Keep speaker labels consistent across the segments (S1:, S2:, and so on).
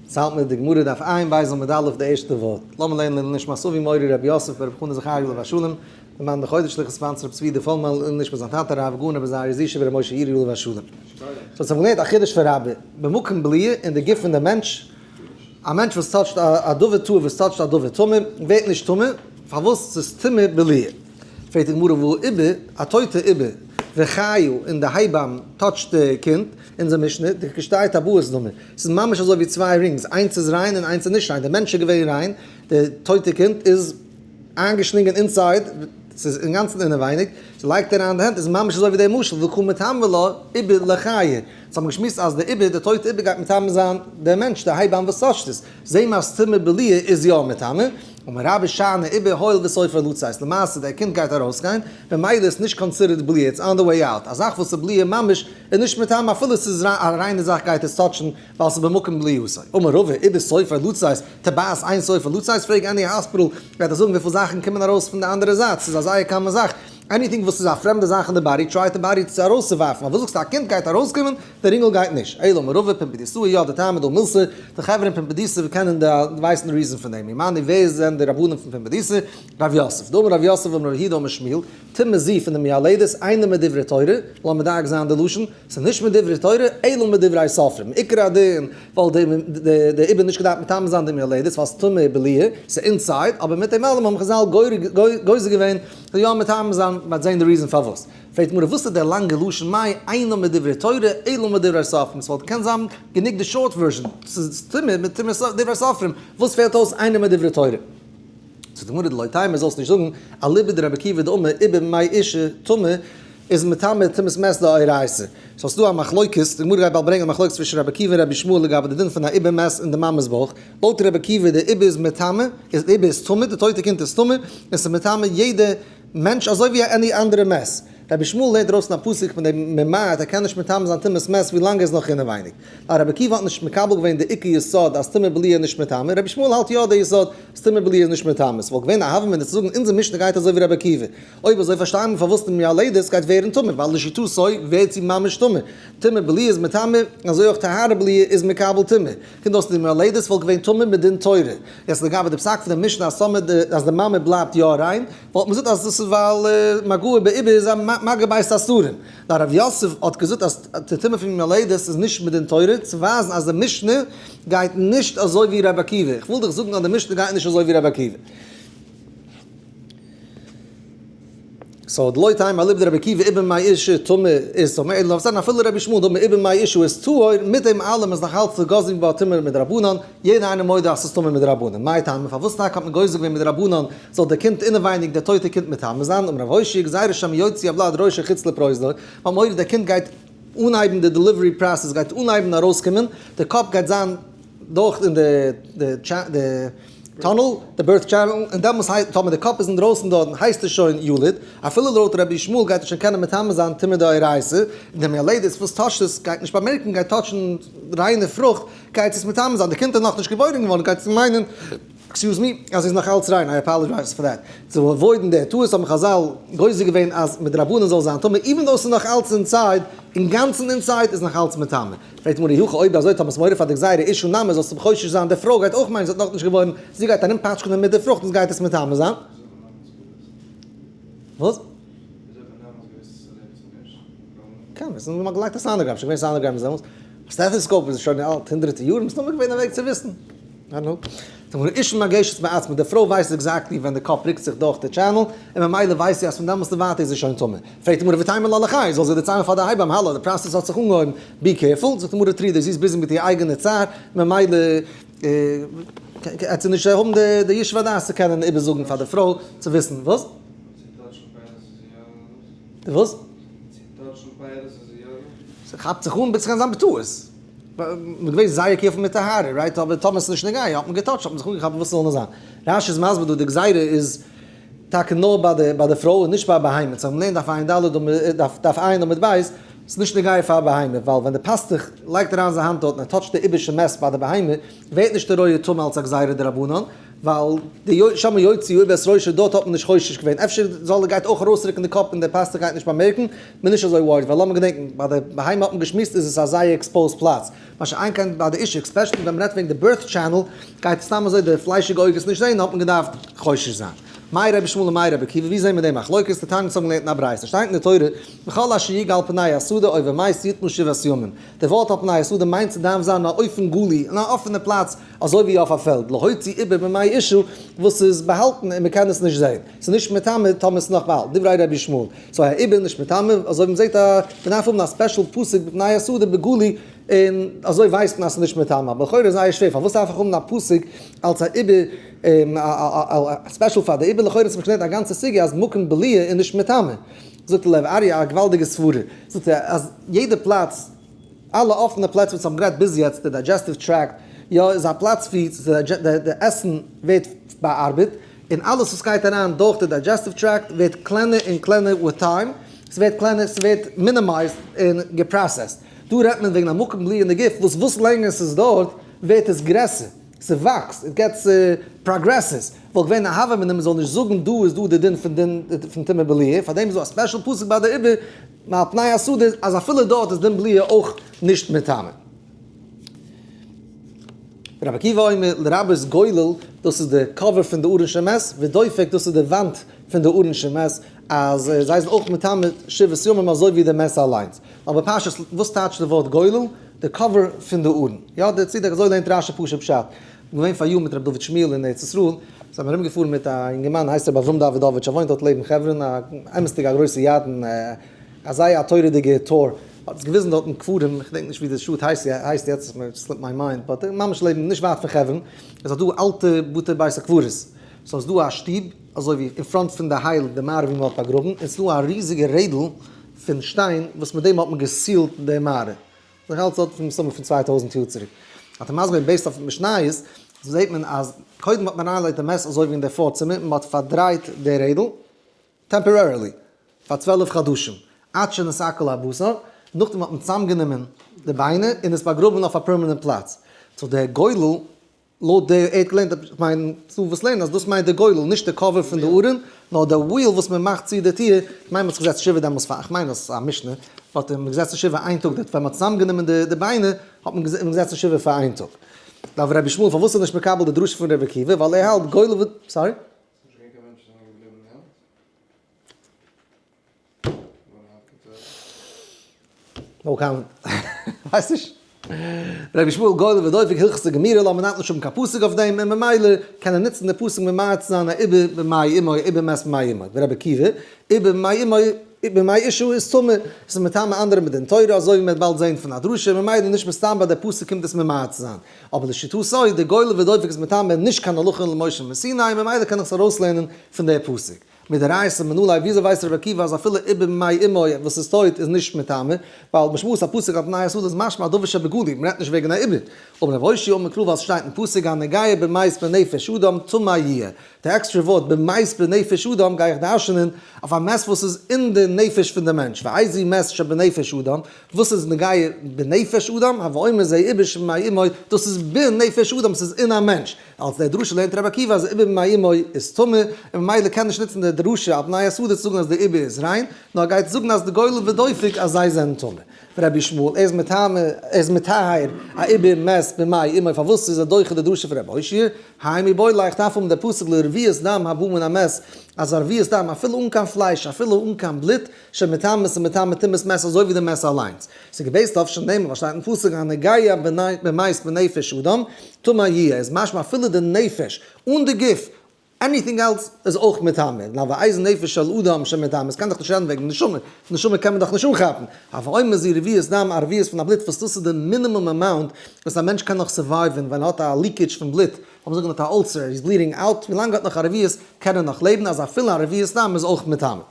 S1: ס'האלט מיט די גמרא דף עיין בית עמוד א' די ערשטע ווארט. לאמיר לערנען לעילוי נשמת אבי מורי רבי יוסף ברב חנא זכריה עליו השלום, די מאן דחודש לכ' sponsor רבי צבי די פולמאן לעילוי נשמת זיין טאטע הרב גאון רבי זרעי זישע ברב משה ירי עליו השלום. סאו האט זיך געלערנט א חידוש פון רבי במקום בליעה אין די גוף פון די מענטש, א מענטש וואס touch ט א דבר טהור וואס touch ט א דבר טמא ווערט נישט טמא, פארוואס? ס'איז טמא בליעה. פרעגט די גמרא והא עובר, א טויטע עובר, וחייא און די הייבאם touch ט די קינד, אונזער משנה, דכשתי טבעות דמי, ס'איז ממש אזוי ווי צוויי rings, איינס איז ריין און איינס איז נישט ריין, די מענטש איז געווען ריין, די טויטע קינד איז איינגעשלינגען inside, ס'איז אינגאנצן אינעווייניג, ס'לייגט אריין די הענט, איז ממש אזוי ווי די משל, וקא מטמא לה עובר לחייא, סאו האט מען געשמועסט אז די עובר, די טויטע עובר גייט מטמא זיין די מענטש, די הייבאם וואס touch ט עס, זעהן מיר אז טומאה בליעה איז יא מטמא, אמר רבה שאני עובר הואיל וסופו לצאת, למעשה דער קינד גייט ארויסגיין, ממילא איז נישט considered בליעה, it's on the way out, א זאך וואס איז בליעה ממש איז נישט מטמא אפילו ס'איז א ריינע זאך גייט עס touch ן ווייל ס'איז במקום בליעתו. אמר רבא עובר סופו לצאת, טבעת אין סופה לצאת, פרעג any hospital וועט ער זאגן וויפיל זאכן קומען ארויס פון די אנדערע זייט, ס'איז א זייער common זאך, anything וואס איז א פרעמדע זאך אין די body try ט די body צו ארויסצואווארפן, אבער וואס זאגסטו א קינד גייט ארויסקומען, די רינגל גייט נישט. אלא אמר רבא פומבדיתאה יא די טעמא דא מילתא, די חברה אין פומבדיתא קענען די ווייסן די reason פון דעם, ומני ווער זענען די רבנים פון פומבדיתא? רב יוסף. דאמר רב יוסף אמר רב יהודה אמר שמואל, טומאה זו פון די מיילדת אינה מדברי תורה, לאמיר מדייק זיין די לשון, ס'איז נישט מדברי תורה, אלא מדברי סופרים, עיקר הדין, ווייל די עובר נישט געדארפט מטמא זיין די מיילדת, ווייל ס'איז טמא בליעה, ס'איז inside, אבער מיט דעם אלעם האבן חזל גוזר געווען זאל יא מטמא זיין, מ'וועט זען די reason פארוואס. פרעגט גמרא וואס איז דער לאנגע לשון מאי אינה מדברי תורה אלא מדברי סופרים, ס'וואלט געקענט זיין גענוג די short version, ס'איז טמא מדברי סופרים, וואס פעלט אויס אינה מדברי תורה? זאגט די גמרא דלא תימא זאלסט נישט זאגן אליבא דרבי עקיבא דאמר עובר ממעי אשה טמא איז מטמא טומאת מת דאורייתא. סאו ס'דא א מחלוקת, די גמרא גייט באלד ברענגען א מחלוקת צווישן רבי עקיבא און רבי ישמעאל לגבי די דין פון א עובר מת אין די מאמע'ס בויך, לויט רבי עקיבא די עובר איז מטמא, איז די עובר איז טמא, די טויטע קינד איז טמא, און ס'איז מטמא יעדע מענטש אזוי ווי any אנדערע מת. רבי ישמעאל לערנט ארויס פון א פסוק פון דעם ממעט ער קען נישט מטמא זיין טומאת מת ווי לאנג ער איז נאך אינעווייניג. ווייל רבי עקיבא האט נישט מקבל געווען די עיקר יסוד אז טומאה בליעה איז נישט מטמא, רבי ישמעאל האלט יא די יסוד אז טומאה בליעה איז נישט מטמא. ס'וואלט געווען א הוה אמינא צו זאגן אונזער משנה גייט אזוי ווי רבי עקיבא. אויב אזוי פארשטיי מיר פארוואס די מיילדת גייט ווערן טמא, ווייל לשיטתו ווערט זי ממש טמא. טומאה בליעה איז מטמא, אזוי אויך טהרה בליעה איז מקבל טומאה. קומט אויס די מיילדת וואלט געווען טמא מדין תורה. יעצט לגבי די פסק פון די משנה אז טאמער די אז די מאמע בלייבט יא ריין, וואלט מען געזאגט אז דאס איז ווייל מגעה בעובר איז א מגע בית האסורין. נאר רב יוסף האט געזאגט אז די טומאה פון מיילדת איז נישט מדין תורה, צו ווייזן אז די משנה גייט נישט אזוי ווי רבי עקיבא. איך וויל דיך זאגן אז די משנה גייט נישט אזוי ווי רבי עקיבא. סאו דלא תימא אליבא דרבי עקיבא עובר ממעי אשה טמא איז טמא אלא נאר זאגן אפילו רבי ישמעאל דאמר עובר ממעי אשה איז טהור מיט דעם אלעם איז נאך אלץ גוזרין בה טומאה מדרבנן יעדער איינער מודה אז ס'איז טמא מדרבנן מאי טעמא פארוואס טאקע האט מען גוזר געווען מדרבנן זאל דער קינד אינעווייניג דער טויטער קינד מטמא זיין אמר רב הושעיא גזירה שמא יוציא הולד ראשו חוץ לפרוזדור ווייל מורא דער קינד גייט אנהייבן די delivery process גייט אנהייבן ארויסקומען די קאפ גייט זיין דורך אין די די tunnel, די birth channel, און דעמאלס הייסט, טאמער די קאפ איז אינדרויסן דארטן הייסט עס שוין יליד, אפילו לויט רבי ישמעאל גייט ער שוין קענען מטמא זיין טומאה דאורייתא, און די מיילדת וואס touch ט עס גייט נישט באמערקן גייט touch ן ריינע פרוכט גייט עס מטמא זיין, די קינד איז נאכנישט געבוירן געווארן גייט עס מיינען, excuse me, אז זי איז נאך אלץ ריין, I apologize for that. צו avoid ן די טעות האבן חזל גוזר געווען אז מדרבנן זאל זיין טמא even though ס'איז נאך אלץ inside, אינגאנצן inside איז נאך אלץ מטמא. פרעגט גמרא אי הכי אויב אזוי טאמער ס'מורא פאר די גזירה אשה נמי זאלסטו חושש זיין די פרוי גייט אויך מיינען זי האט נאכנישט געבוירן זי גייט ארום פאטשקענען מיט די פרוכט און גייט עס מטמא זיין. וואס? קען וויסן מ'האט געלייגט א sonogram שוין געווען sonograms דעמאלטס stethoscope איז שוין אלט הונדרעטע יארן מסתמא געווען א וועג צו וויסן. I don't know. זאגט גמרא אשה מגשת מעצמה די פרוי ווייסט exactly ווען די קאפ רוקט זיך דורך די channel און ממילא ווייסט זי אז פון דעמאלטס און ווייטער איז זי שוין טמא. פרעגט די גמרא ותימא לה לחיי, זאל זי דערציילן פאר די הייבאם, האלא, די process האט זיך אנגעהויבן, be careful, זאגט די גמרא טרידא, זי איז busy מיט איר אייגענע צער, ממילא העט זי נישט האבן די ישוב הדעת צו קענען איבערזאגן פאר די פרוי צו וויסן, וואס? די וואס? ס'כאפט זיך אן, ס'קען זיין בטעות. מ'איז געווען זייער careful מיט טהרה, right? אבער טאמער ס'איז נישט נוגע, האט מען גע touch ט, האט מען זיך אנגעכאפט וואס ס'זאל נאר זיין. רש"י איז מסביר דא די גזירה איז טאקע נאר ביי די ביי די פרוי און נישט ביי א בהמה, צו האבן לערנט דף עיין ד' דף עיין עמוד ב', ס'איז נישט נוגע פאר א בהמה, ווייל ווען די פאסטוך לייגט אריין זיין האנט דארט און ער touch ט די עובר שמת ביי די בהמה, ווערט נישט די רועה טמא אלס א גזירה דרבנן, ווייל די שמה יוציא העובר את ראשו דארט האט מען נישט חושש געווען, אפשר זאל ער גייט אויך ארויסרוקן די קאפ און דער פאסטעך גייט נישט באמערקן, מען נישט אזוי worried, ווייל לאמיר געדענקן, ביי די בהמה האט מען געשמועסט איז עס א זייער exposed פלאץ, מה שאין כן ביי די אישה, especially ווען מען רעדט וועגן די birth channel, גייט סתם אזוי די פליישיגע אויג עס נישט זען, האט מען געדארפט חושש זיין. מאי רבי ישמעאל ומאי רבי עקיבא, ווי זעהן מיר די מחלוקת? דתניא האבן געלערנט אין א ברייתא, שטייט אין די תורה, וכל אשר יגע על פני השדה או במת יטמא שבעת ימים. די ווארט על פני השדה מיינט ס'דארף זיין א אופן גלוי, אין א אפענע פלאץ, אזוי ווי אויף א פעלד, להוציא עובר ממעי אשה, וואס איז באהאלטן און מ'קען עס נישט זען. ס'איז נישט מטמא טאמער ס'איז נאך באהאלטן, דברי רבי ישמעאל. so א עובר נישט מטמא, אזוי ווי מ'זעט א, מ'דארף האבן א special פסוק בפני השדה בגלוי, און אזוי ווייסט מען אז ס'איז נישט מטמא. אבער לכאורה איז זייער שווער, פארוואס דארף איך האבן א פסוק אלס א עובר, special פאר די עובר, לכאורה האט מען געלערנט א גאנצע סוגיא אז מקום בליעה איז נישט מטמא. זאגט לב אריה א געוואלדיגע סברה, זאגט ער אז יעדע פלאץ, אלע אפענע פלעצער וואס האבן גערעדט ביז יעצט, די digestive tract, יא, איז א פלאץ ווי די עסן ווערט באארבעט, און אלעס וואס גייט אריין דורך די digestive tract ווערט קלענער און קלענער with time, ס'ווערט קלענער, ס'ווערט minimized און גע processed. דא רעדט מען וועגן א מקום בליעה אין די גוף וואס וואס לענגער ס'איז דארט ווערט עס גרעסער. ס'וואקסט, it gets progresses, וואלט געווען א הוה אמינא מ'זאל נישט זאגן דא איז דא די דין פון דין פון טומאה בליעה, פארדעם איז דא א special פסוק ביי די עובר מעל פני השדה אז אפילו דארט איז דין בליעה אויך נישט מטמא. רבי עקיבא אומר לרבות גולל, דאס איז די cover פון די ארון של מת, ודופק דאס איז די וואנט פון די ארון של מת, אז זיי זענען אויך מטמא שבעת ימים אזוי ווי די מת אליינס. אבער פשטות וואס טייטשט די ווארט גולל? די cover פון די ארון. יא, דער צדק אזוי לערנט רשי פשוט פשט. געווען פאר יאר מיט רבי דוד שמואל אין ארץ ישראל, זיי האבן ארום געפארן מיט א אינגערמאן הייסט רבי אברהם דאווידאוויטש ער וואוינט דארט לעבן חברון א אמת'דיג א גרויסע ידען א זייער א תורה'דיגע tour האט עס געוויזן דארט אין קברים איך געדענק נישט ווי די שטאט הייסט הייסט יעצט slip my mind but ממש לעבן נישט ווייט פון חברון איז דא אלטע בתי בית הקברות so איז דא א שטוב אזוי ווי אין front פון די הייל די מערה ווי מען האט באגראבן און ס'איז דא א ריזיגע רעדל פון שטיין וואס מיט דעם האט מען גע seal ט די מערה. נאך אלץ דארט פון מסתמא פון 2000 יאר צוריק. האט ער מסביר געווען based אויף משניות, זעט מען אז קודם האט מען אריינגעלייגט די מת אזוי ווי אין די פארצימער און מען האט פארדרייט די רעדל, temporarily, פאר 12 חדשים, עד שנתעכל הבשר, נאכדעם האט מען צוזאמגענומען די ביינער און עס באגראבן אויף א permanent פלאץ. so דער גולל לויט די ער האט געלערנט איך מיין צו וואס לערנען אז דאס מיינט די גולל נישט די cover פון די ארון נאר די wheel וואס מען מאכט צו די טיר, איך מיין מען האט זיך געזעצט שבעה דעמאלס פאר איך מיין אז ס'איז א משנה האט מען געזעצן שבעה איין טאג ווען מען האט צוזאם גענומען די ביינער האט מען געזעצן שבעה פאר איין טאג. דארף רבי ישמעאל פארוואס איז נישט מקבל די דרשה פון רבי עקיבא ווייל ער האלט גולל ו sorry? No comment. ווייס נישט. רבי ישמעאל גולל ודופק הלכתא גמירא לאמיר נאט נישט האבן קיין פסוק אויף דעם און ממילא קען ער נוצן די פסוק ממעט צו זיין א עובר במעי אמו עובר מת במעי אמו ורבי עקיבא עובר במעי אמו במעי אשה איז טמא עס איז מטמא אנדערע מדין תורה אזוי ווי מען וועט באלד זעהן פון א דרשה ממילא נישט מסתם ביי די פסוק קומט עס ממעט צו זיין אבער לשיטתו די גולל ודופק איז מטמא נישט קיין הלכה למשה מסיני ממילא קען איך עס ארויסלערנען פון די פסוק. מדאורייתא מנא ליה וויאזוי ווייסט רבי עקיבא אז אפילו עובר במעי אמו וואס איז טויט איז נישט מטמא, ווייל משמעות הפסוק על פני השדה איז משמע א דבר שבגלוי, מ'רעדט נישט וועגן א עובר. אמר רב אושעיא אמר קרא ווייל ס'שטייט אין פסוק הנוגע במת בנפש אדם טמא יהיה. די עקסטרע ווארט במת בנפש אדם גיי איך דרש'נען אויף א מת וואס איז אין די נפש פון די מענטש, ואיזהו מת שבנפש אדם, וואס איז נוגע בנפש אדם, הוי אומר זה עובר שבמעי אמו, דאס איז בנפש אדם, ס'איז אין א מענטש. אלס דער דרשה לערנט רבי עקיבא אז עובר במעי אמו איז טמא, און ממילא קען נישט נוצן די דרשה על פני השדה צו זאגן אז די עובר איז ריין, נאר ער גייט זאגן אז די גולל ודופק אז זיי זענען טמא. רבי ישמעאל, ער איז מטמא, ער איז מטהר א עובר מת במעי אמו, פארוואס איז ער דוחה די דרשה פון רבי אושעיא? האי מיבעי ליה איך דארף האבן די פסוק לרביעית דם הבא מן המת, אז א רביעית דם אפילו אן קיין פלייש אפילו אן קיין בלוט, שמטמאת איז מטמא טומאת מת אזוי ווי די מת אליינס. ס'איז גע base ט אויף שנאמר וואס שטייט אין פסוק הנוגע במת בנפש אדם טמא יהיה איז משמע אפילו די נפש אן די גוף anything else איז אויך מטמא. נאר ואיזה נפש של אדם שמטמא עס קען דאך נישט רעדן וועגן נשמה, נשמה קען מען דאך נישט אנכאפן. הוי אומר זו רביעית דם א רביעית פון א בלוט וואס דאס איז די minimum amount וואס א מענטש קען נאך survive ן ווען ער האט א leakage פון בלוט, לאמיר זאגן ער האט א ulcer ער איז bleeding out ווילאנג ער האט נאך א רביעית קען ער נאך לעבן אז אפילו א רביעית דם איז אויך מטמא.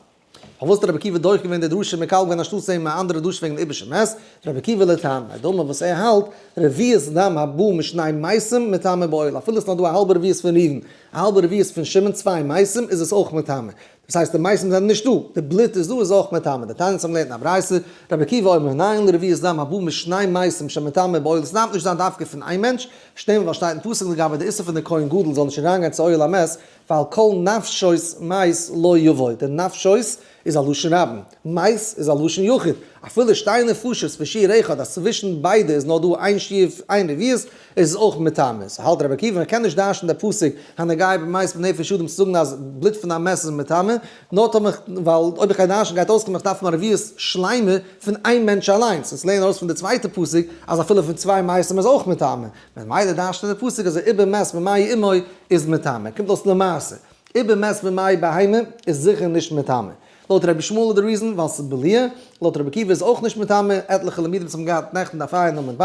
S1: פארוואס האט רבי עקיבא דוחה געווען די דרשה מקבל געווען אנשטאטס אים א אנדערע דרשה וועגן עובר שמת? רבי עקיבא לטעמיה דאמר וואס ער האלט, רביעית דם הבא משני מתים מטמא באוהל, אפילו עס איז נאר דא א האלבע רביעית פון ראובן, א האלבע רביעית פון שמעון, צוויי מתים, איז עס אויך מטמא. דאס הייסט די מתים זענען נישט דא, די בלוט איז דא איז אויך מטמא, דתניא אונז האבן געלערנט אין א ברייתא, רבי עקיבא אומר מנין לרביעית דם הבא משני מתים שמטמא באוהל עס דארף נישט זיין דווקא פון איין מענטש, שנאמר ווייל שטייט אין פסוק לגבי די איסור פון די כהן גדול זאל נישט אריינגיין צו אוהל המת ווייל כל נפשות מת לא יבוא, די נפשות איז א לשון רבים, מת איז א לשון יחיד, אפילו שתי נפשות ושיעור אחד אז צווישן ביידע איז נאר דא איין שיעור איין רביעית איז עס אויך מטמא, סאו האלט רבי עקיבא מען קען נישט דרש'ן די פסוק הנוגע במת בנפש אדם צו זאגן אז בלוט פון א מת איז מטמא, נאר טאמער ווייל אויב איך גיי דרש'ן גייט אויסקומען איך דארף האבן א רביעית שלימה פון איין מענטש אליינס, אונז לערנען ארויס פון די צווייטע פסוק אז אפילו פון צוויי מתים איז אויך מטמא, ממילא דרש'נט ער די פסוק אז עובר מת במעי אמו איז מטמא, קומט אויס למעשה עובר מת במעי בהמה איז זיכער נישט מטמא. לויט רבי ישמעאל איז די reason ווייל ס'איז בליעה, לויט רבי עקיבא איז אויך נישט מטמא, עטליכע לימודים וואס האבן געהאט נעכטן דף ע' עמוד ב',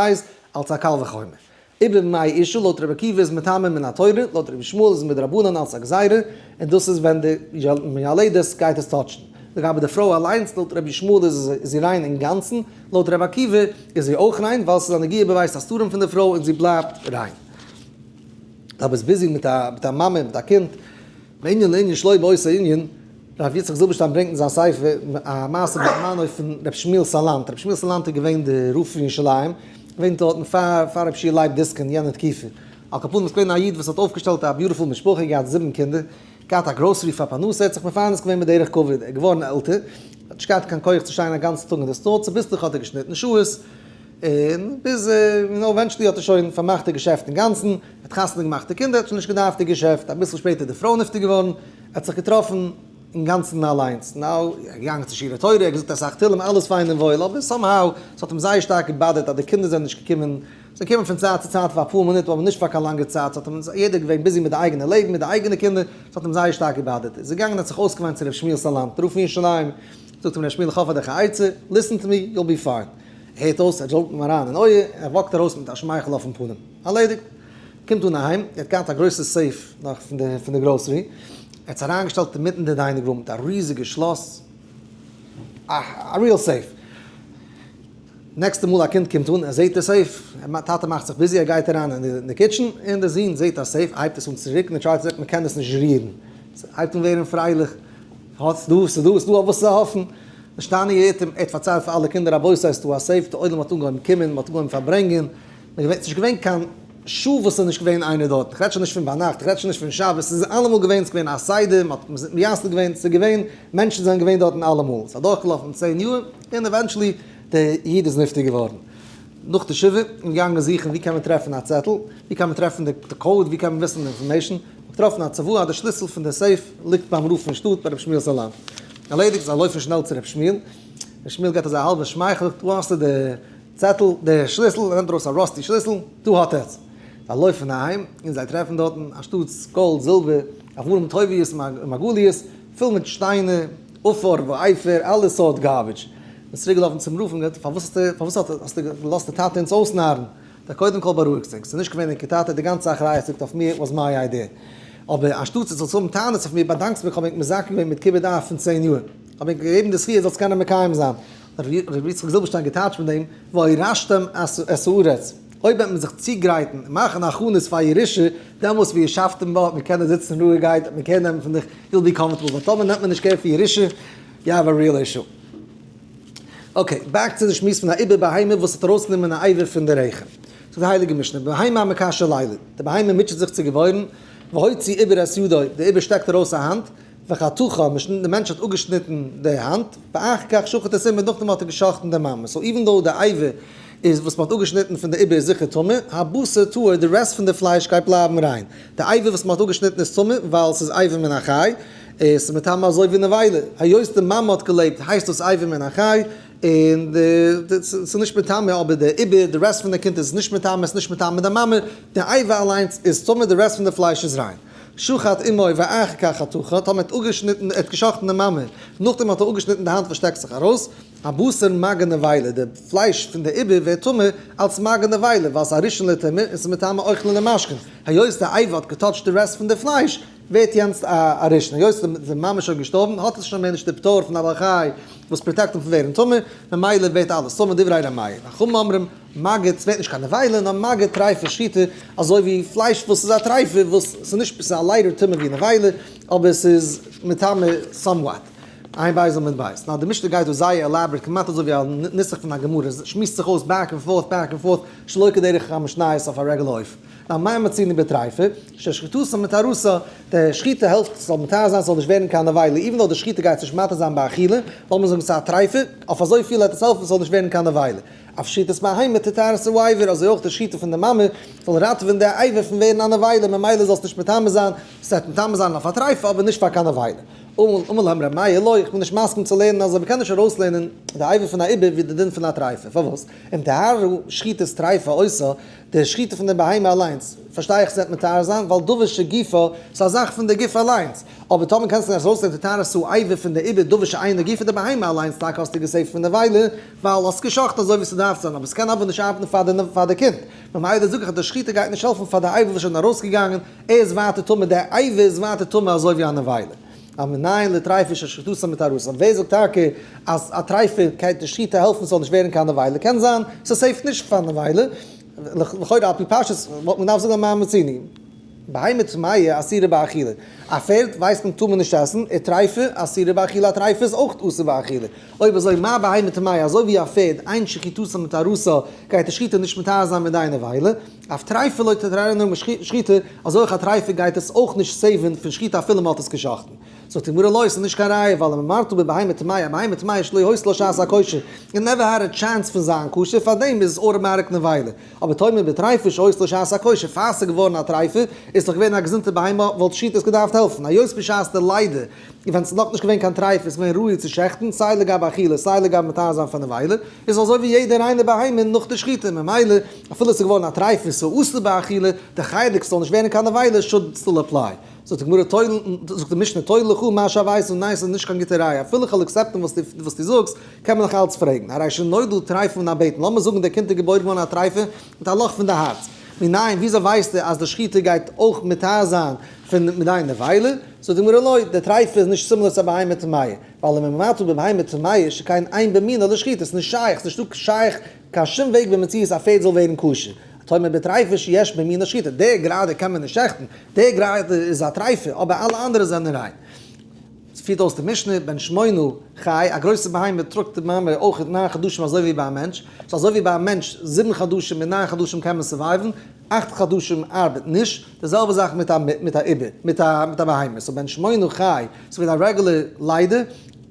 S1: אלס א קל וחומר. עובר במעי אשה לויט רבי עקיבא איז מטמא מן התורה, לויט רבי ישמעאל איז מדרבנן אלס א גזירה, און דאס איז ווען די מיילדת גייט עס touch ן. לגבי די פרוי אליינס לויט רבי ישמעאל איז זי ריין אינגאנצן, לויט רבי עקיבא איז זי אויך ריין ווייל ס'איז א נגיעה בבית הסתרים פון די פרוי און זי בלייבט ריין. דו ביסט busy מיט א מיט א מאמע מיט א קינד, מענין לענין שלא באותו ענין, ר' יצחק זילבערשטיין ברענגט אין זיין ספר א מעשה בזמנו פון ר' שמואל סאלאנט, ר' שמואל סאלאנט איז געווען די רב פון ירושלים, געווען דארטן פאר פאר רבי שיע לייב דיסקין יענע תקופה, על כל פנים איז געווען א איד וואס האט אויפגעשטעלט א beautiful משפחה, געהאט זיבן קינדער, געהאט א גראסערי פאר פרנסה, ער האט זיך מפרנס געווען בדרך כבוד, ער איז געווארן עלטער, האט נישט געהאט קיין כח צו שטיין א גאנצן טאג אין די store, צוביסלעך האט ער געשניטן שעות, און ביז יו נאו eventually האט ער שוין פארמאכט די געשעפט אינגאנצן, ער האט חתונה געמאכט די קינדער, ער האט שוין נישט געדארפט די געשעפט, אביסל שפעטער איז די פרוי נפטר געווארן, ער האט זיך געטראפן אינגאנצן אליינס, now ער איז געגאנגען צו שיעורי תורה, ער האט געזאגט אסאך תהלים, אלעס פיין און וואויל, אבער somehow ס'האט אים זייער שטארק גע bother ט אז די קינדער זענען נישט געקומען, זיי קומען פון צייט צו צייט פאר אפאר מינוט אבער נישט פאר קיין לאנגע צייט, ס'האט אים, יעדער איז געווען busy מיט די אייגענע לעבן, מיט די אייגענע קינדער, ס'האט אים זייער שטארק גע bother ט, איז ער געגאנגען האט זיך אויסגעוויינט צו ר' שמואל סאלאנט, רב פון ירושלים, זאגט אים ר' שמואל איך האב פאר דיך א עצה, listen to me, you'll be fine. ער הערט אויס, ער jump ט אים אריין אין אויער, און ער walk ט ארויס מיט א שמייכל אויפן פנים. ארלעדיגט. קומט אן אהיים, ער האט געהאט א גרויסע safe נאך פון די פון די גראסערי, ער האט עס אריינגעשטעלט אינמיטן די dining room מיט א ריזיגע שלאס, א א real safe. נעקסטע מאל א קינד קומט אן, ער זעט די safe, טאטע מאכט זיך busy, ער גייט אריין אין די kitchen, און די זון זעט א safe, הייבט עס אן צו רוקן, ער try ט צו רוקן, מען קען עס נישט רירן. ס'הייבט אן ווערן פרייליך. האט ס'דא ס'דא ס'דא אויף וואס צו האפן. נשתנו העתים, ער האט פארציילט פאר אלע קינדער רבותי ס'איז דא א safe, די עולם האט אנגעהויבן קומען, מ'האט אנגעהויבן פארברענגען, ס'איז נישט געווען קיין שעה וואס ס'איז נישט געווען איינער דארט, כ'רעד שוין נישט פון ביינאכט, כ'רעד שוין נישט פון שבת, ס'איז אלעמאל געווען, ס'איז געווען א סדר, מ'האט מייסד געווען, ס'איז געווען, מענטשן זענען געווען דארטן אלעמאל, ס'איז אדורכגעלאפן 10 יאר, און eventually די איד איז נפטר געווארן. נאך די שבעה, און געגאנגען זוכן ווי קען מען טרעפן א צעטל, ווי קען מען טרעפן די code, ווי קען מען וויסן די information, מ'האט געטראפן א צוואה אז די שליסל פון די safe ליגט ביים רב פון שטאט ביי רבי שמואל סאלאנט. ערלעדיגט, זיי לויפן שנעל צו רבי שמואל, רבי שמואל געבט אזא האלבע שמייכל, דא האסטו די צעטל, די שליסל, ער נעמט ארויס א rusty שליסל, דא האט עטס. זיי לויפן אהיים, און זיי טרעפן דארטן אנשטאטס גאלד, זילבער, אבנים טובות ומרגליות, פול מיט שטיינער, עפר ואפר, אלע סארט garbage. מ'איז צוריק געלאפן צום רב און געזאגט, פארוואס האסטו, פארוואס האסטו געלאזט די טאטע אונז אויסנארן? דער קודם כל בארואיגט זיך, ס'איז נישט געווען ענקער טאטע, די גאנצע אחריות ליגט אויף מיר, was my idea. אבער אנשטאטס עטס זאלטס האבן טענות אויף מיר, באדאנקטס מיר, כ'האב ענק מזכה געווען מיט כיבוד אב פון 10 יאר. כ'האב ענק געגעבן די זכי' עטס זאלטס קענען מקיים זיין. האט ר' יצחק זילבערשטיין געטייטשט מיט דעם, וירשתם את הארץ. אויב וועט מען זיך צוגרייטן און מאכן הכנות פאר ירושה, דעמאלס וישבתם בה, וועט מען קענען זיצן רואיגהייט, וועט מען קער נעמען פון דיך, you'll be comfortable, ווייל טאמער נעמט מען נישט care פון ירושה, you have a real issue. okay, back צו די שמועס פון א עובר בהמה וואס האט ארויסגענומען א אבר פון די רחם. זאגט די הייליגע משנה, בהמה המקשה לילד, די בהמה מוטשעט זיך צו געבוירן, והוציא עובר את ידו, די עובר שטעקט ארויס א האנט, וחתכה, די מענטש האט אפגעשניטן די האנט, ואחר כך שחט את אמו, נאכדעם האט ער גע'שחט'ן די מאמע. so even though די אבר איז וואס מען האט אפגעשניטן פון די עובר איז זיכער טמא, הבשר טהור, די רעסט פון די פלייש גייט בלייבן ריין. די אבר וואס מען האט אפגעשניטן איז טמא, ווייל ס'איז אבר מן החי, עס איז מטמא אזוי ווי נבילה, היות די מאמע האט געלעבט הייסט דאס אבר מן החי, און די ס'איז נישט מטמא, אבער די עובר, די רעסט פון די קינד איז נישט מטמא, עס איז נישט מטמא די מאמע, די אבר אליינס איז טמא, די רעסט פון די פלייש איז ריין. שחט אמו ואחר כך חתכה, טאמער האט אפגעשניטן, ער האט געשחט'ן די מאמע, נאכדעם האט ער אפגעשניטן די האנט וואס שטעקט זיך ארויס, הבשר מגע נבילה, די פלייש פון די עובר ווערט טמא אלס מגע נבילה, ווייל ס'איז א ראשון לטומאה און ס'איז מטמא אוכלין ומשקין, היות די אבר האט געטאטשט די rest פון די פלייש, ווערט יענץ א ראשון, היות די מאמע איז שוין געשטארבן האט עס שוין מער נישט די פטור פון א בעל חי וואס protect אים פון ווערן טמא, ממילא ווערט אלעס טמא דברי ר' מאיר. וחכמים אומרים, מגע ווערט נישט קיין נבילה נאר מגע טריפה שחיטה, אזוי ווי פלייש וואס איז א טריפה וואס ס'איז נישט ס'איז א לייטער טומאה ווי נבילה אבער ס'איז מטמא somewhat. עיין בית עמוד בית. נאר די משנה גייט דא זייער elaborate כמעט אזוי ווי א נוסח פון א גמרא, עס שמועסט זיך אויס back and forth back and forth שלא כדרך המשניות אויף א רעגולער אופן. נאר מה מצינו בטריפה, ששחיטתה מטהרתה, די שחיטה העלפט ס'זאל מטהר זיין ס'זאל נישט ווערן קיין נבילה, even though די שחיטה גייט נישט מתיר זיין באכילה, לאמיר זאגן ס'איז א טריפה, אויף אזויפיל וועט עס העלפן ס'זאל נישט ווערן קיין נבילה. אף שחיטת בהמה תטהר את האבר, אזוי אויך די שחיטה פון די מאמע זאל ראטעווען די אבר פון ווערן א נבילה, ממילא זאל עס נישט מטמא זיין, ס'וועט מטמא זיין אויף א טריפה אבער נישט פאר קיין נבילה. אמר להם ר' מאיר לא, איך בין נישט מסכים צו לערנען אזוי, מ'קען נישט ארויסלערנען די אבר פון א עובר ווי די דין פון א טריפה, פארוואס? אם טהרה שחיטת טריפה עושה, די שחיטה פון די בהמה אליינס, פארשטיי איך ס'וועט מטהר זיין, ווייל דבר שגופו, ס'איז א זאך פון די גוף אליינס, אבער טאמער קענסטו נישט ארויסלערנען טהרת האבר פון די עובר דבר שאינו גופו די בהמה אליינס טאקע האסטו געסעיווט פון נבילה, ווייל האסט גע'שחט'ט אזוי ווי ס'דארף זיין, אבער ס'קען אבער נישט ארבעטן פאר די קינד, ממילא זאג איך אז די שחיטה גייט נישט העלפן פאר די אבר וואס איז שוין ארויסגעגאנגען, ער איז ווייטער טמא, די אבר איז ווייטער טמא אזוי ווי א נבילה. אבער מנין לטריפה ששחיטתה מטהרתה, ווער זאגט טאקע אז א טריפה גייט די שחיטה העלפן ס'זאל נישט ווערן קיין נבילה, קען זיין ס'סעיווט נישט פאר נבילה, לכאורה על פי פשטות וואלט מען געדארפט זאגן מה מצינו. בהמה טמאה אסורה באכילה, א פערד ווייסט מען טאר מען נישט עסן, און טריפה אסורה באכילה א טריפה איז אויך אסור באכילה, אויב אזוי מה בהמה טמאה אזוי ווי א פערד אין שחיטתה מטהרתה גייט די שחיטה נישט מטהר זיין מיט די נבילה, אף טריפה לא תטהרנה משחיטה, אזוי אויך א טריפה גייט עס אויך נישט סעיווען פון שחיטה אפילו מען האט עס געשחט'ן. זאגט די גמרא לא, ס'איז נישט קיין ראיה ווייל אם אמרת בבהמה טמאה, בהמה טמאה שלא היתה לה שעת הכושר, it never had a chance פון זיין כשר, פארדעם איז עס אוטומאטיק נבילה. אבער תאמר בטריפה שהיתה לה שעת הכושר, פאר ס'איז געווארן א טריפה, איז דאך געווען א געזונטע בהמה, וואלט שחיטה עס געדארפט העלפן, היות בשעת די לידה, ווען ס'איז נאכנישט געווען קיין טריפה, איז געווען ראוי צו שעכטן, סיי לגבי אכילה סיי לגבי מטהר זיין פאר נבילה, איז אזוי ווי יעדע ריינע בהמה נאך די שחיטה, ממילא אפילו ס'איז געווארן א טריפה ס'איז אסור באכילה, די חלק ס'זאל נישט ווערן קיין נבילה should still apply. זאגט די גמרא תולה, זאגט די משנה תולה לך מה שהווית, ניין ס'איז נישט קיין גוטע ראיה, אפילו כ'וועל accept ן וואס דו זאגסט, קען מען נאך אלץ פרעגן, הרי שנולדה טריפה מן הבטן, לאמיר זאגן דער קינד איז געבוירן געווארן א טריפה מיט א לאך פון די הארץ, מנין וויאזוי ווייסטו אז די שחיטה גייט אויך מטהר זיין פון מדי נבילה? זאגט די גמרא לא, די טריפה איז נישט similar צו א בהמה טמאה, ווייל אם אמרת בבהמה טמאה שכן אין במינה לשחיטה, ס'איז נישט שייך, ס'איז נישטא שייך קיין שום וועג במציאות א פערד זאל ווערן כשר, תאמר בטריפה שיש במינה שחיטה, דער גראדע קען מען נישט שעכטן, דער גראדע איז א טריפה, אבער אלע אנדערע זענען ריין. פירט אויס די משנה, בן שמונה חי, א גרויסע בהמה טראגט די מאמע אויך ניין חדשים אזוי ווי ביי א מענטש, ס'איז אזוי ווי ביי א מענטש זיבן חדשים און ניין חדשים קען מען סורווייוון, אכט חדשים ארבעט נישט, די זעלבע זאך מיט א מיט א עובר, מיט א מיט א בהמה, so בן שמונה חי, ס'ווערט א רעגולער לידה,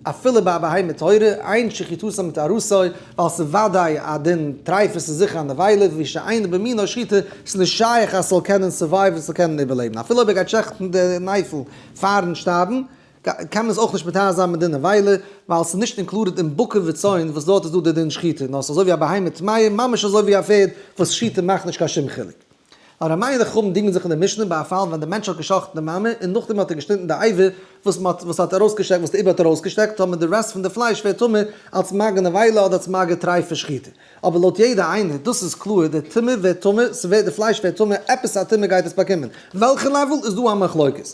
S1: אפילו ביי א בהמה טהורה, אין שחיטתה מטהרתה, ווייל ס'איז וודאי א דין טריפה ס'איז זיכער א נבילה, לפי שאין במינה שחיטה, ס'איז נישט שייך אז ס'זאל קענען סורווייוון ס'זאל קענען איבערלעבן, אפילו אויב ער גייט שעכטן די נפל פארן שטארבן, קען מען עס אויך נישט מטהר זיין מיט דין נבילה, ווייל ס'איז נישט included אין בקר וצאן וואס דארט איז דא די דין שחיטה, נאר ס'איז אזוי ווי א בהמה טמאה, ממש אזוי ווי א פערד וואס שחיטה מאכט נישט קיין שום חילוק. ר' מאיר און די חכמים דינגען זיך אין די משנה ביי א פאל ווען די מענטש האט גע'שחט'ן די מאמע און נאכדעם האט ער געשניטן די אבר וואס מ'האט וואס האט ארויסגעשטעקט וואס די עובר האט ארויסגעשטעקט טאמער די rest פון די פלייש ווערט טמא אלס מגע נבילה אדער אלס מגע טריפה שחיטה. אבער לויט יעדע איינער, דאס איז קלאר, די טומאה ווערט טמא, ס'ווערט די פלייש ווערט טמא, עפעס א טומאה גייט עס באקומען. וועלכע level איז דא א מחלוקת.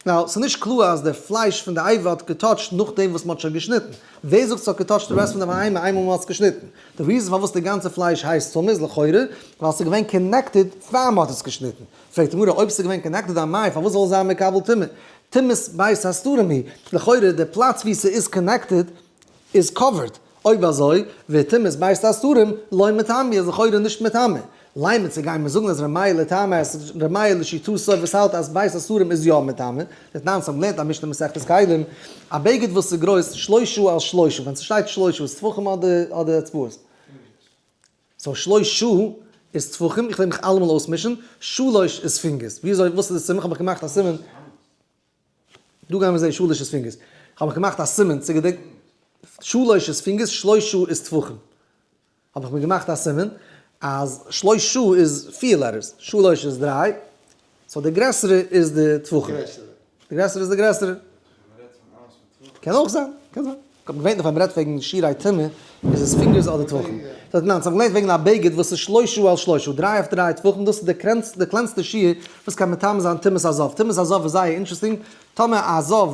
S1: נאו, ס'איז נישט קלאר אז די פלייש פון די אבר האט געטאטשט נאכדעם וואס מ'האט שוין געשניטן. ווער זאגט ס'האט געטאטשט די rest פון די בהמה איינמאל מ'האט עס געשניטן? די reason פארוואס די גאנצע פלייש הייסט טמא איז לכאורה ווייל ס'איז געווען connected פאר מ'האט עס געשניטן. פרעגט די גמרא אויב ס'איז געווען connected אמאי פארוואס זאל עס זיין מקבל טומאה? טומאת בית הסתרים היא. לכאורה די פלאץ ווי ס'איז connected איז covered. אויב אזוי וטומאת בית הסתרים לא מטמיא איז לכאורה נישט מטמא. לימא צו גיין מיר זאגן אז ר' מאיר לטעמיה אז ר' מאיר לשיטתו וואס האלט אז בית הסתרים איז יא מטמא, דתנן אונז האבן געלערנט א משנה מסכת כלים, א בגד וואס איז גרויס שלושה על שלושה, ווען ס'שטייט שלושה איז טפחים אדער אצבעות? so שלושה איז טפחים, איך פלעג מיך אלעמאל אויסמישן, שלוש איז פינגערס, וויאזוי וואס איז די סימן? כ'האב מיך געמאכט א סימן. דא גייען מיר זעהן שלש איז פינגערס. כ'האב מיך געמאכט א סימן צו געדענקן. שלש איז פינגערס, שלושה איז טפחים. האב איך מיר געמאכט א סימן אז שלושה איז פיר letters, שלש איז דריי. so די גרעסערע איז די טפחים. די גרעסערע איז די גרעסערע. קען אויך זיין, קען זיין. געווענליך ווען מ'רעדט וועגן שיעורי טומאה איז עס fingers אדער טפחים. זאגט ניין, ס'האט געלערנט וועגן א בגד וואס איז שלושה על שלושה, דריי אויף דריי טפחים, דאס איז די קלענסטע שיעור וואס קען מטמא זיין טומאת הזב. טומאת הזב איז זייער interesting, טאמער א זב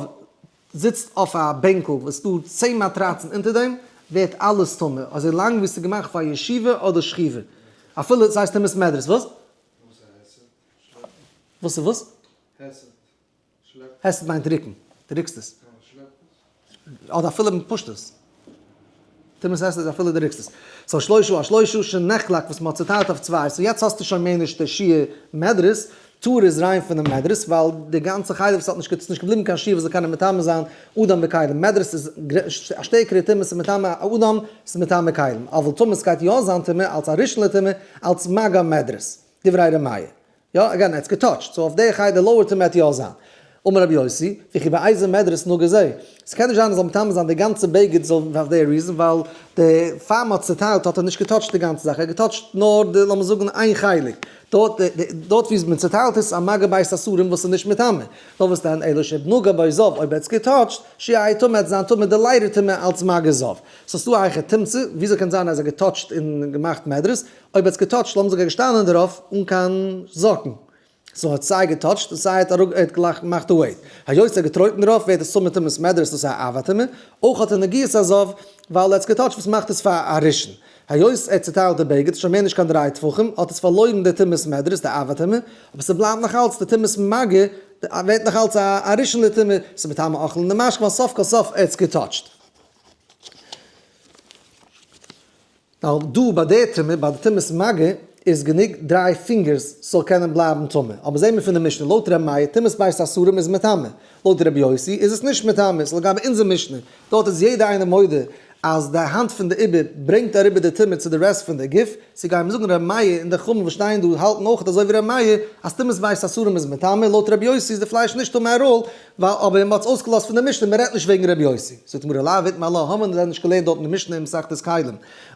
S1: זיצט אויף א בענקל וואס ס'דא 10 מאטראצן אונטער דעם, ווערט אלעס טמא, אזוי לאנג ווי ס'איז געמאכט פאר ישיבה אדער שכיבה. אפילו ס'הייסט טומאת מדרס, וואס? וואס איז וואס? היסט מיינט ריקן, דו ריקסט עס. אדער אפילו מען push ט עס. טומאת היסט איז אפילו דו ריקסט עס. so שלושה על שלושה שנחלק וואס מען האט צוטיילט אויף צוויי. so יעצט האסטו שוין מער נישט די שיעור מדרס. טהור איז ריין פונעם מדרס, ווייל די גאנצע חלק וואס האט נישט ס'איז נישט געבליבן קיין שיעור וואס זאל קענען מטמא זיין אדם בכלים. מדרס איז א שטערקערע טומאה, ס'איז מטמא אדם, ס'איז מטמא כלים. אבל טומאה גייט יא זיין טומאה אלס א ראשון לטומאה, אלס מגע מדרס. דברי ר' מאיר. יא, again, ער האט עס געטאטשט, so אויף די חי די lower טומאה וועט יא זיין. אמר רבי יוסי, וכי באיזה מדרס נגע זה? ס'קען נישט זיין ער זאל מטמא זיין די גאנצע בגד זאל פאר די reason, ווייל די פאר מ'האט צוטיילט האט ער נישט געטאטשט די גאנצע זאך, ער האט געטאטשט נאר די לאמיר זאגן איין חלק, דארט דארט ווי מען צוטיילט איז א מגע בית הסתרים וואס איז נישט מטמא, נאר וואס דען אלא שנגע בו זב, אויב ער האט עס געטאטשט, שיהא טמא וועט זיין טמא די lighter טומאה אלץ מגע זב. so ס'דא א היכי תמצא, וויאזוי קען זיין אז ער האט געטאטשט און געמאכט מדרס, אויב האט עס געטאטשט לאמיר זאגן ער איז געשטאנען דערויף אן קיין זאקן, so האט סיי געטאטשט און סיי האט האט גלייך געמאכט די weight, היות ער האט געטרויטן דערויף ווערט עס טמא טומאת מדרס דאס איז א אב הטומאה, אויך האט ער נגיעת הזב ווייל ער האט עס געטאטשט וואס מאכט עס פאר א ראשון, היות ער האט צוטיילט די בגד שוין מער נישט קיין דריי טפחים האט עס פארלוירן די טומאת מדרס די אב הטומאה, אבער ס'בלייבט נאך אלץ די טומאת מגע ווערט נאך אלץ א ראשון לטומאה, ס'איז מטמא אוכלין און משקין ווייל סוף כל סוף ער האט עס געטאטשט. ווייל דא ביי די טומאה, ביי די טומאת מגע, איז גענוג דריי fingers ס'זאל קענען בלייבן טמא. אבער זעהן מיר פון די משנה, לויט ר' מאיר, טומאת בית הסתרים איז מטמא. לויט ר' יוסי איז עס נישט מטמא. so לגבי אונזער משנה, דארט איז יעדער איינער מודה אז די האנט פון די עובר ברענגט אריבער די טומאה צו די rest פון די גוף. so גייען מיר זאגן ר' מאיר און די חכמים וואס שטייען דא האלטן אויך אזוי ווי ר' מאיר אז טומאת בית הסתרים איז מטמא. לויט ר' יוסי איז די פלייש נישט טמא at all, ווייל אבער מ'האט עס אויסגעלאזט פון די משנה, מ'רעדט נישט וועגן רבי יוסי. זאגט די גמרא לאו איתמר עלה, האבן מיר דען נישט געלערנט דארט אין די משנה אין מסכת כלים,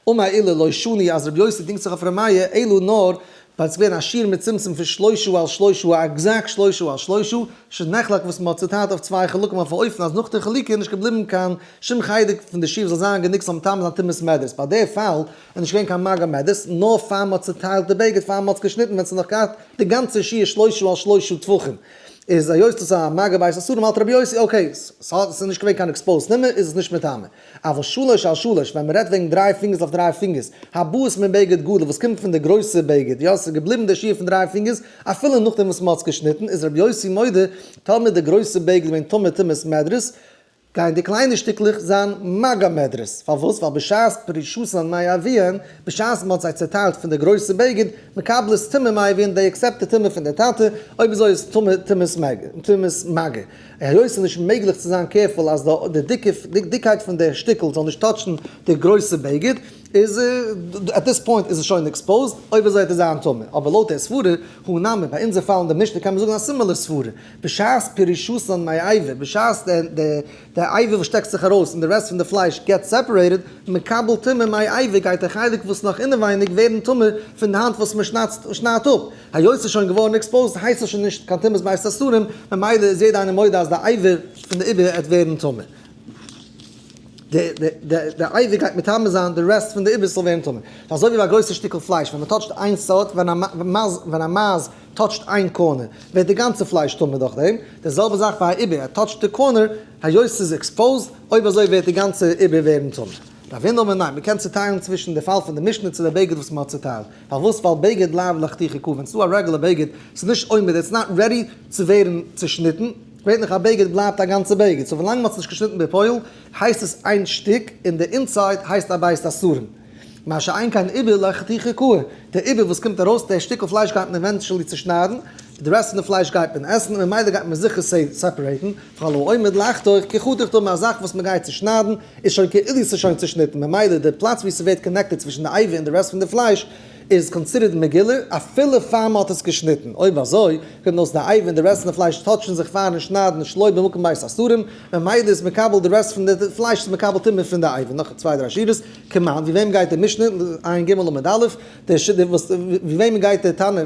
S1: אמר עולא לא שנו אז רבי יוסי דינגט זיך אויף ר' מאיר, אלא נאר ווייל עס איז געווען א שיעור מצומצם פון שלושה על שלושה, א exact שלושה על שלושה, שנחלק וואס מ'האט צוטיילט אויף צוויי חלקים אויף א אופן אז נאך די חלוקה איז נישט געבליבן קיין שום חלק פון די שיעור זאל זיין גענוג ס'זאל מטמא זיין טומאת מדרס, ביי די פאל איז נישט געווען קיין מגע מדרס, נאר פאר מ'האט צוטיילט די בגד פאר מ'האט עס געשניטן ווען ס'איז נאך געהאט די גאנצע שיעור שלושה על שלושה טפחים. איז היות דאס א מגע בית הסתרים האלט רבי יוסי okay ס'איז נישט געווען קיין exposed טומאה איז עס נישט מטמא אבל שלש על שלש ווען מ'רעדט וועגן דריי fingers אויף דריי fingers הבאות מבגד גדול וואס קומט פון די גרויסע בגד יא ס'איז געבליבן די שיעור פון דריי fingers אפילו נאכדעם וואס מ'האט עס געשניטן איז רבי יוסי מודה טאמער די גרויסע בגד געווען טמא טומאת מדרס גייען די קליינע שטיקלעך זיין מגע מדרס. פארוואס? ווייל בשעת פרישתן מאביהן, בשעת מ'האט זיי צעטיילט פון די גרויסע בגד, מקבלות טומאה מאביהן, they accept די טומאה פון די טאטע, אויב אזוי איז טמא טומאת מגע, טומאת מגע. היות ס'איז נישט מעגליך צו זיין careful אז די דיקע דיקייט פון די שטיקל זאל נישט טאטשן די גרויסע בגד, איז at this point איז עס שוין exposed, אויב אזוי וועט עס זיין טמא. אבער לויט דער סברה, הא נמי, ביי אונזער פאל אין די משנה קען מען זאגן א similar סברה, בשעת פרישתן מאבר, בשעת די אבר וואס שטעקט זיך ארויס און די rest פון די פלייש געט separated, מקבל טומאה מאבר גייט די חלק וואס נאך אינעווייניג ווערן טמא פון די האנט וואס מען שניידט אפ, היות ס'איז שוין געווארן exposed הייסט עס שוין נישט קיין טומאת בית הסתרים, ממילא איז יעדער איינער מודה אז די אבר פון די עובר עט ווערן טמא. די אבר גייט מטמא זיין די rest פון די עובר ס'זאל ווערן טמא. אזוי ווי ביי א גרויסע שטיקל פלייש ווען מ'טאטשט איין סארט ווען א מייז טאטשט איין corner ווערט די גאנצע פלייש טמא דורך דעם, די זעלבע זאך ביי א עובר, ער טאטשט די corner היות ס'איז exposed, אויב אזוי ווערט די גאנצע עובר ווערן טמא. רב הונא אמר ניין, מ'קען צוטיילן צווישן די פאל פון די משנה צו די בגד וואס מ'האט צוטיילט. פארוואס? ווייל בגד לאו לחתיכה קא, ווען ס'דא א רעגולער בגד, ס'איז נישט עומד, it's not ready צו ווערן צושניטן, געווענליך א בגד בלייבט א גאנצע בגד, so ווילאנג מ'האט עס נישט געשניטן בפועל הייסט עס איין שטיק און די inside הייסט א בית הסתרים. מה שאין כן עובר לחתיכה קאי, די עובר וואס קומט ארויס, די שטיקל פלייש גייט מען eventually צושניידן, די rest פון די פלייש גייט מען עסן, און ממילא גייט מען זיכער סעפערעיטן, וכל העומד לחתוך כחתוך דמי, א זאך וואס מ'גייט צושניידן איז שוין כאילו ס'איז שוין צושניטן, ממילא די פלאץ ווי ס'ווערט connected צווישן די אבר און די rest פון די פלייש איז considered מגולה אפילו פאר מען האט עס געשניטן. אויב אזוי, קומט אויס די אבר און די rest פון די פלייש touch ן זיך פארן שניידן שלא במקום בית האסורים, ממילא איז מקבל די rest פון די פלייש איז מקבל טומאה פון די אבר. נאך צוויי דריי שורות, כמאן, ווי וועם גייט די משנה, עיין ג' עמוד א', די ש ד וואס ווי וועמען גייט די תנא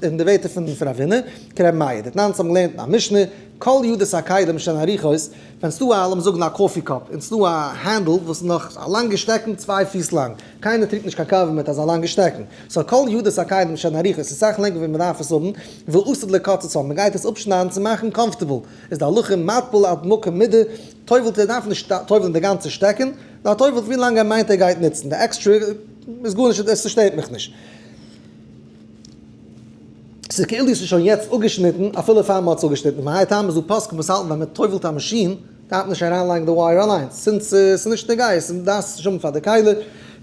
S1: אין די ווערטער פון רב הונא, כרבי מאיר, דתנן האבן געלערנט אין א משנה, כל ידות הכלים שהן ארוכות, ווען ס'דא א, לאמיר זאגן א coffee cup, און ס'דא א handle וואס איז נאך א לאנגע שטעקן צוויי פיס לאנג, קיינער טרינקט נישט קיין קאווע מיט אזא לאנגע שטעקן, so כל ידות הכלים שהן ארוכות איז סאך לענגער ווי מ'דארף עס האבן, ועתיד לקצצן, מ'גייט עס אפשניידן צו מאכן comfortable, איז די הלכה מטביל עד מקום מידה, טובל'ט ער דארף נישט טובל'ן די גאנצע שטעקן, נאר טובל'ט ווי לאנג ער מיינט ער גייט נוצן, די עקסטרע איז גארנישט, עס שטערט מיך נישט. ס'איז כאילו ס'איז שוין יעצט אפגעשניטן אפילו פאר מ'האט עס אפגעשניטן, מהאי טעמא איז דא פוסקים וואס האלטן ווען מ'טובל'ט א מאשין דארף מען נישט אריינלייגן די wire אליינס, since ס'איז נישט נוגע, ס'דארף נישט האבן פאר די כלי,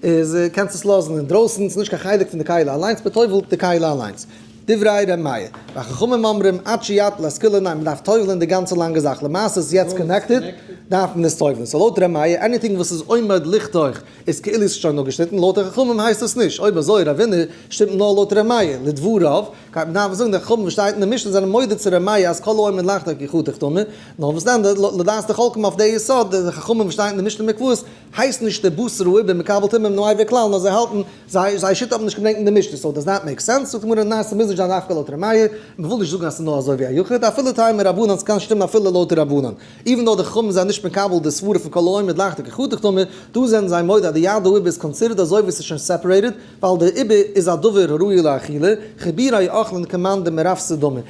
S1: איז קענסט עס לאזן אינדרויסן, ס'איז נישט קיין חלק פון די כלי אליינס, מ'טובל'ט די כלי אליינס. דברי ר' מאיר, וחכמים אומרים עד שיטביל את כולה, ניין מ'דארף טובל'ן די גאנצע לאנגע זאך, למעשה איז יעצט connected, דארף מען עס טובל'ן, so לויט ר' מאיר anything וואס איז עומד לחתוך איז כאילו ס'איז שוין אפגעשניטן, לויט די חכמים הייסט עס נישט, אויב אזוי רב הונא שטימט נאר לויט ר' מאיר, לדבריו, גייט מען דארפן זאגן די חכמים וואס שטייט אין די משנה זענען מודה צו ר' מאיר אז כל העומד לחתוך יחתך טמא, נאר וואס דען לדעת די חולקים אויף די יסוד, די חכמים וואס שטייט אין די משנה מקוואות הייסט נישט די בשר העובר מקבל טומאה מן האבר כלל נאר זיי האלטן זיי זייער שיטה האט מען נישט געברענגט אין די משנה so does that make sense? זאגט די גמרא ניין ס'מוז נישט זיין דווקא לויט ר' מאיר, מ'וויל נישט זאגן אז ס'איז נאר אזוי ווי א יחיד אפילו תימא רבנן ס'קען שטימען אפילו לויט די רבנן even though די חכמים זענען נישט מקבל די סברה פון כל העומד לחתוך יחתך טמא, דא זענען זיי מודה אז די יד העובר איז considered אזוי ווי ס'איז שוין separated ווייל די עובר איז א דבר הראוי לאכילה, חיבורי אוכלין כמאן דמרפסא דמי.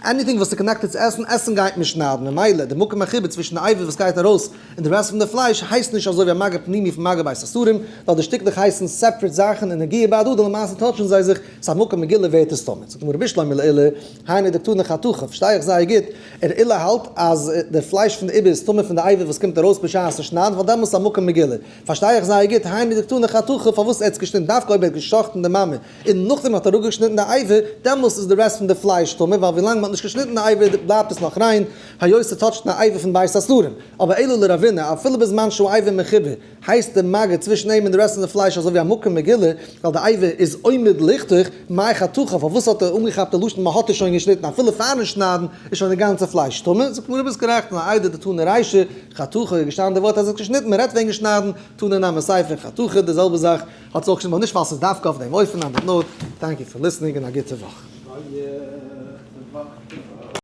S1: anything וואס איז connected צו עסן, עסן גייט נישט שניידן, ממילא די מקום החיבור צווישן די אבר וואס גייט ארויס און די rest פון די פלייש הייסט נישט אזוי ווי א מגע פנימי פון מגע בית האסורים, ווייל די שטיקלעך הייסן separate זאכן און נגיעה בהדדי למעשה touch ן זיי זיך, ס'א מקום מגולה ווערט עס טמא. זאגט די גמרא בשלמא לעולא, היינו דקתני חתוכה, פארשטיי איך זייער גוט, ער עולא האלט אז די פלייש פון די עובר איז טמא פון די אבר וואס קומט ארויס בשעת'ן שניידן ווייל דעמאלס איז א מקום מגולה. פארשטיי איך זייער גוט, היינו דקתני חתוכה, פארוואס ער האט עס געשניטן דווקא אויב ער האט געשחט'ן די מאמע און נאכדעם האט ער אראפגעשניטן די אבר, דעמאלס איז די rest פון די פלייש טמא, ווייל ווילאנג מ'האט נישט געשניטן די אבר בלייבט עס נאך ריין, היות ס' touch ט א אבר פון בית האסורים. אבער אלא לרבינא, אפילו בזמן שהוא אבר מחובר, הייסט די מגע צווישן אים און די rest פון די פלייש אזוי ווי א מקום מגולה, ווייל די אבר איז עומד לחתוך, מאי חתוכה, פארוואס האט ער אנגעכאפט די לשון מ'האט עס שוין געשניטן אפילו פארן שניידן איז שוין די גאנצע פלייש טמא, זאגט גמרא ביסט גערעכט, נאר איידי דתנא רישא, חתוכה איז געשטאנען די ווארט אז עס איז געשניטן, מ'רעדט וועגן שניידן, תנא נמי סיפא חתוכה, די זעלבע זאך. האט זיך אויך נישט ווייל ס'איז דווקא אויף דעם אופן, on that note, thank you for listening און א גוטע וואך.